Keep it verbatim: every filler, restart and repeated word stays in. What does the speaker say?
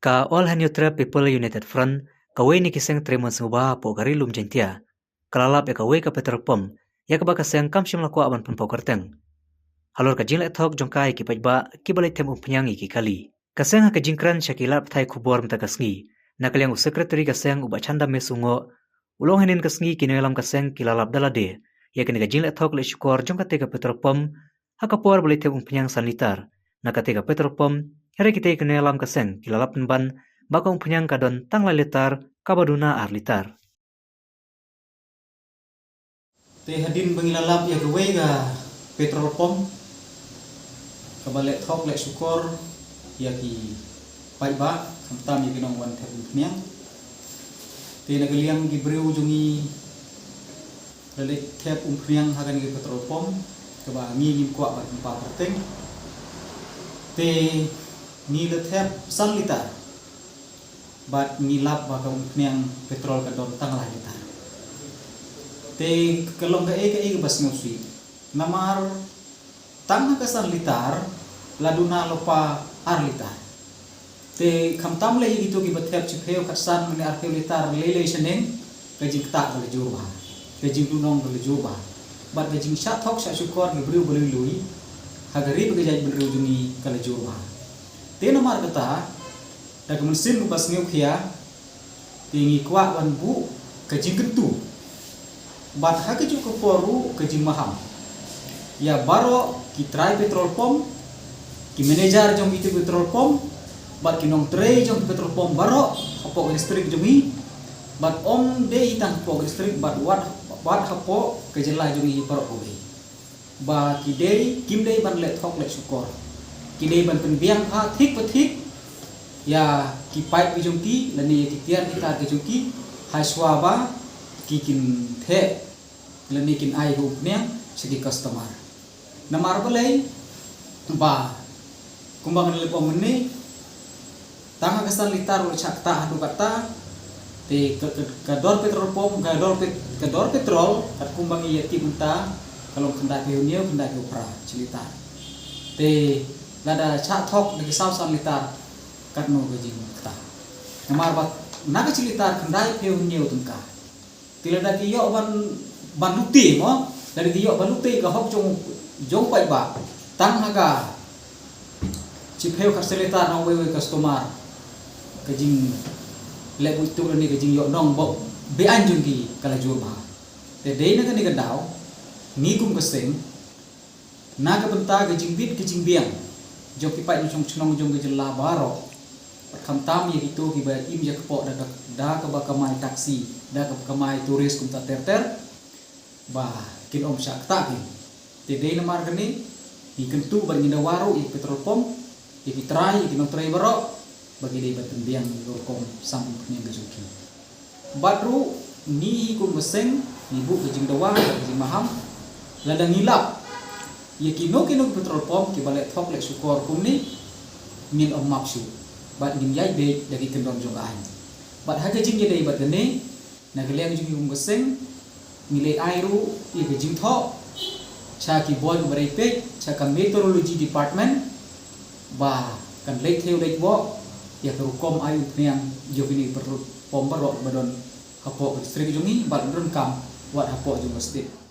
Ka All Hynñiewtrep People United Front, kawei na ki seng trei mon sngewbha hapoh ka Ri Lum Jaiñtia, ka la lap ïa kawei ka petrol pump ïa kaba ka seng kam shym la kwah ban pynpaw kyrteng. Halor ka jingleh thok jong ka ïa ki paidbah kiba leit them umphniang ïa ki kali. Ka seng ha ka jingkren sha ki lad pathai khubor mynta ka sngi, na ka liang u Secretary ka seng u Bah Chandames Sungoh, u la ong hynnin ka sngi ki nongïalam ka seng ki la lap da lade ïa kane ka jingleh thok leh shukor jong katei ka petrol pump, ha ka por ba leit them umphniang san litar na katei ka petrol pump. Hynrei kitei ki nongïalam ka seng ki la lap pynban ba ka umphniang ka don tang lai litar kaba duna ar litar. Te hadien ba ngi la lap ïa kawei ka petrol pump kaba leh thok leh shukor ïa ki paidbah, khamtam ïa ki nongwan them umphniang. Te na ka liang ki briew jong ngi la leit them umphniang ha kane ka petrol pump kaba ngi ngim kwah ban pynpaw kyrteng. Te ngi la them san litar bad ngi lap ba ka umphniang petrol ka don tang lai litar. Te ka long kaei kaei kaba sngewsih. Namar tang ha ka san litar la duna lypa ar litar. Te khamtam lei ïa kito kiba them shiphew khatsan ne arphew litar lei lei shaneng, ka jingktah ka la jur bha, ka jingduhnong ka la jur bha, bad ka jingshah thok shah shukor ki briew ba lui lui ha ka ri bad ka jaitbynriew jong ngi ka la jur bha. Te namar kata, da ka mynsiem kaba sngewkhia, te ngi kwah ban buh ka jingkyntu bad ha kajuh ka por ruh ka jingmaham ïa baroh ki trai petrol pump, ki manager jong kito petrol pump, bad ki nongtrei jong ki petrol pump baroh hapoh ka district jong ngi, bad ym dei tang hapoh ka district bad wat, wat hapoh ka jylla jong ngi baroh kawei, ba ki dei, kim dei ban leh thok leh shukor. Ki dei ban pynbiang bha thik pa thik ïa ki paip ki jong ki lane ïa ki tiar ki tar ki jong ki, ha shuwa ba ki kin theh lane kin ai ka umphniang sha ki customer. Namar balei? Ba kumba ngan leh ong mynne, tang ha ka san litar u la shah ktah haduh katta, te ka, ka, ka dor petrol pump, ka dor pet-, ka dor petrol katkum ba ngi ïa tip mynta ka long khyndaiphew hynñiew, khyndaiphew phra shi litar. Te lada shah thok da ki saw san litar, katno ka jingktah. Namar ba na ka shi litar khyndaiphew hynñiew tyngka. Te lada ki ïoh ban, ban lute mo, lada ki ïoh ban lute ka hok jong, jong paidbah, tang ha ka shiphew khatsan litar na uwei uwei customer, ka jingleh buit tuh lane ka jingïoh nong ba beaiñ jong ki ka la jur bha. Te dei na kane ka daw, ngi kum ka seng, na ka bynta ka jingbit ka jingbiang jong ki paid nongshong shnong jong ka jylla baroh, bad khamtam ïa kito kiba im ïa ka pok da ka, da kaba kamai taxi, da kaba kamai tourist kumta ter ter, ba kin ym shah ktah ki. Te dei namar kane, ngi kyntu bad ngi dawa ruh ïa ki petrol pump, ïa ki trai, ïa ki nongtrei baroh, ba ki dei ban pynbiang ïa ka rukom sam umphniang ka jong ki. Bad ruh ngi hi kum ka seng ngi buh ka jingdawa bad ka jingmaham, lada ngi lap ïa kino kino ki petrol pump kiba leh thok leh shukor kumne, ngin ym map shuh bad ngin ïaid beit da ki kyndon jong ka aiñ. Bad ha ka jingïadei bad kane, na ka liang jong ngi kum ka seng, ngi leit ai ruh ïa ka jingthoh sha ki bor kiba dei peit, sha ka Meteorology Department, ba kan leit thew leit wok ïa ka rukom ai umphniang jong kine ki petrol pump baroh ba don hapoh ka district jong ngi, bad donkam wat hapoh jong ka state.